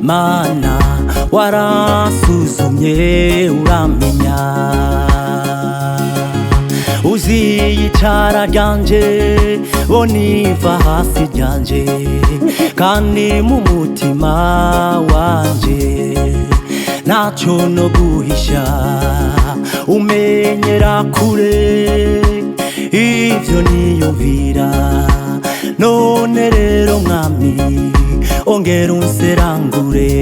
Mana, warasuzumye uramenya. Uziyicara ryanje boniva hasi ryanje, kandi mu mutima wanje ntacyo no guhisha. Umenyera kure ivyo niyumvira. None rero mwami, ongera unserangure.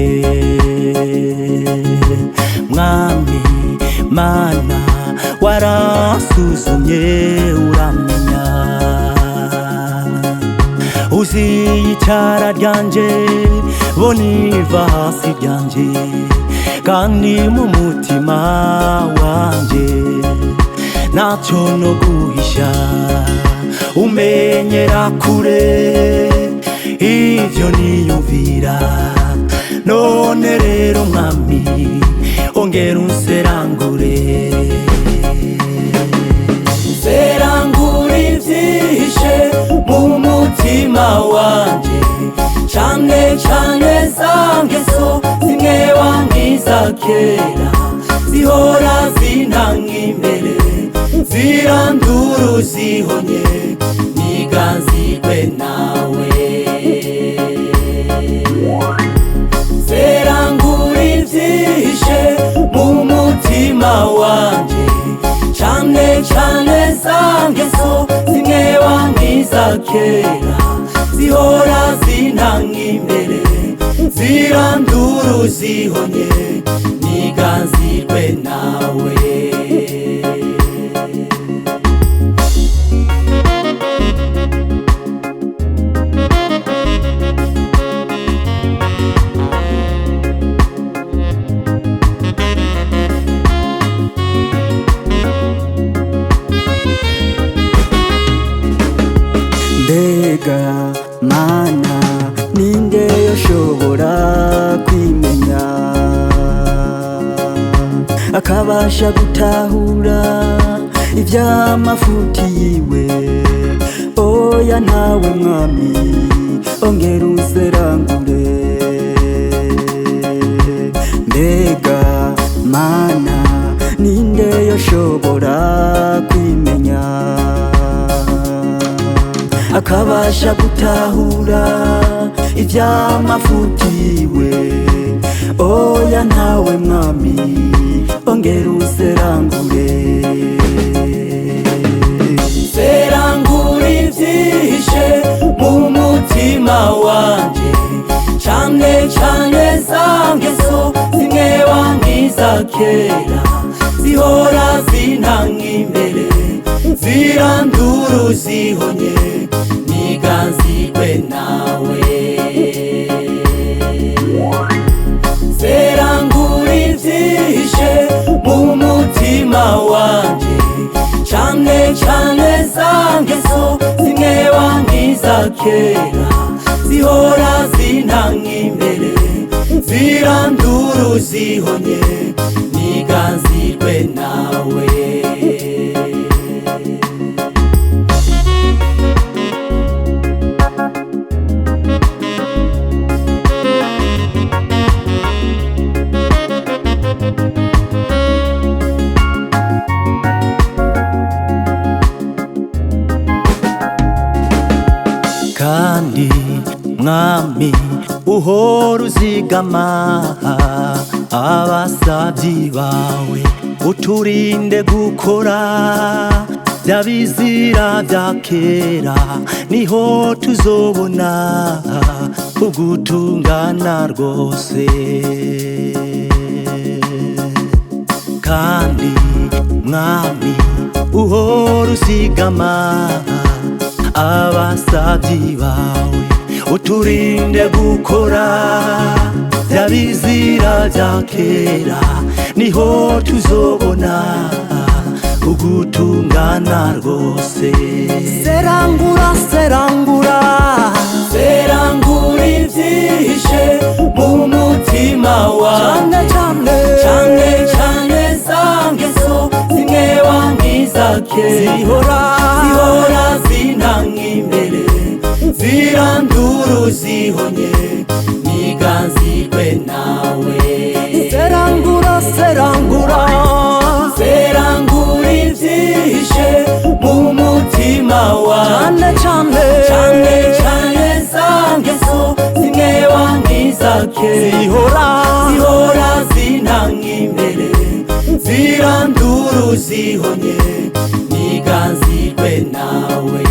Mwami Mana, warasuzumye uramenya. Uziyicara ryanje boniva hasi ryanje, kandi mu mutima wanje ntacyo no guhisha. Umenyera kure ivyo niyumvira. None rero mwami, ongera unserangure. Nserangure ivyihishe mu mutima wanje, cane cane za ngeso zimwe wangiza kera, zihora zintanga imbere, zirandura uzihonye, niganzirwe nawe. Serangura ivyihishe mu mutima wanje, cane cane za ngeso zimwe wangiza kera, zihora zintanga imbere, zirandura uzihonye, niganzirwe nawe. Mbega Mana, ninde yoshobora kwimenya, akabasha gutahura ivy'amafuti yiwe? Oya ntawe mwami, ongera unserangure. Mbega Mana, ninde yoshobora kwimenya, akabasha gutahura ivy'amafuti yiwe? Oya ntawe mwami, ongera unserangure. Serangura ivyihishe mu mutima wanje, cane cane za ngeso zimwe wangiza kera, zihora zintanga imbere, zirandura uzihonye, niganzirwe nawe. Serangura ivyihishe mu mutima wanje, cane cane za ngeso zimwe wangiza kera, zihora zintanga imbere, zirandura uzihonye, niganzirwe nawe. Kandi mwami, uhora uzigama abasavyi bawe, uturinde gukora bya bizira bya kera, niho tuzobona ugutungana rwose. Kandi mwami, uhora uzigama abasavyi bawe, uturinde gukora bya bizira bya kera, niho tuzobona ugutungana rwose. Serangura, serangura, Serangura ibyihishe mu mutima cyane wanjye, cyane cyane cyane za ngeso zimwe wangiza kera, zihora zihora zintanga imbere, zirandura uzihonye, niganzirwe nawe. Serangura, serangura. Serangura ibyihishe mu mutima wawe, cane cane, cane cane za ngeso zimwe wangiza kera, zihora zihora zinanga imbere, zirandura uzihonye, niganzirwe nawe.